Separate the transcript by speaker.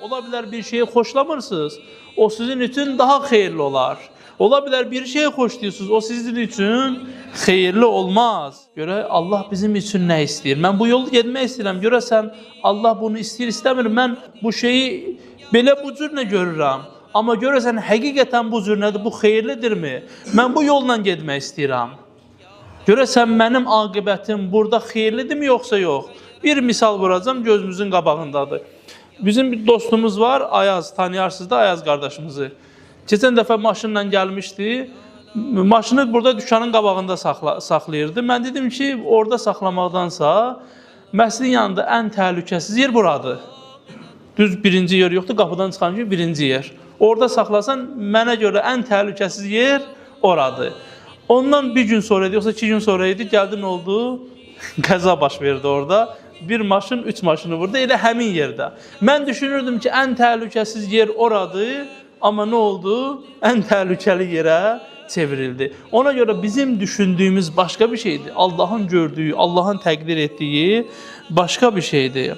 Speaker 1: Ola bilər bir şeyi xoşlamırsınız, o sizin üçün daha xeyirli olar. Ola bilər bir şeyi xoşlayırsınız, o sizin üçün xeyirli olmaz. Görə Allah bizim üçün nə istəyir? Mən bu yolu getmək istəyirəm. Görəsən Allah bunu istəyir, istəmir. Mən bu şeyi belə bu cür nə görürəm? Amma görəsən həqiqətən bu cür nədir? Bu xeyirlidirmi? Mən bu yolla getmək istəyirəm. Görəsən mənim aqibətim burada xeyirlidirmi yoxsa yox? Bir misal vuracağam, gözümüzün qabağındadır. Bizim bir dostumuz var, Ayaz, tanıyarsınız da Ayaz qardaşımızı. Keçən dəfə maşınla gəlmişdi. Maşını burada dükanın qabağında saxlayırdı. Mən dedim ki, orada saxlamaqdansa məscidin yanında ən təhlükəsiz yer buradır. Düz birinci yer yoxdur, qapıdan çıxan kimi birinci yer. Orada saxlasan mənə görə ən təhlükəsiz yer oradır. Ondan bir gün sonra idi, yoxsa 2 gün sonra idi, gəldi nə oldu? Qəza baş verdi orada. Bir maşın, üç maşını vurdu, elə həmin yerdə. Mən düşünürdüm ki, ən təhlükəsiz yer oradır, amma nə oldu? Ən təhlükəli yerə çevrildi. Ona görə bizim düşündüyümüz başqa bir şeydir. Allahın gördüyü, Allahın təqdir etdiyi başqa bir şeydir.